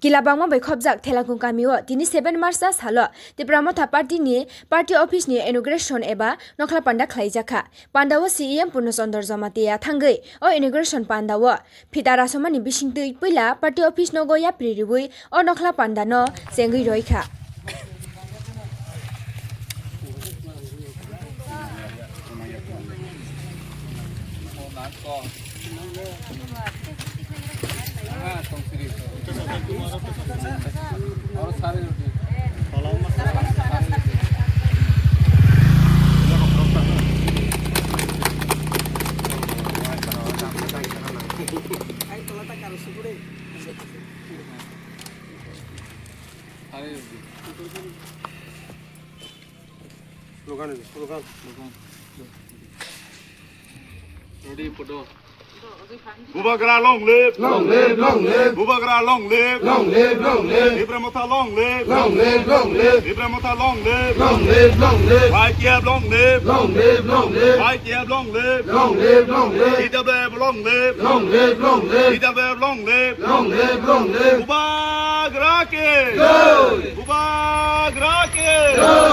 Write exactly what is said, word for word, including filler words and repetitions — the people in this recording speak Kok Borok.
Kila bangma bai khopjak Thelakung kamio tini seven March a salo Tipra Motha Party ni party office ni inauguration eba nokhla panda khlaijakha. Pandao C E M Purno Chandra Jamatia thangwi o inauguration pandao phita rasomani bisingtwi puila party office nogo yapri riwi o nokhla pandano chengwi roikha. Slogan, slogan. Ready, photo. Bubagra long live! Long live, long live! Bubagra long live! Long live, long live! Tipra Motha long live! Long live, long live! Tipra Motha long live! Long live, long live! Y T F long live! Long live, long live! Y T F long live! Long live, long live! T W F long live! Long live, long live! T W F long live! Long live, long live! Bubagra ke! Jai! Bubagra ke!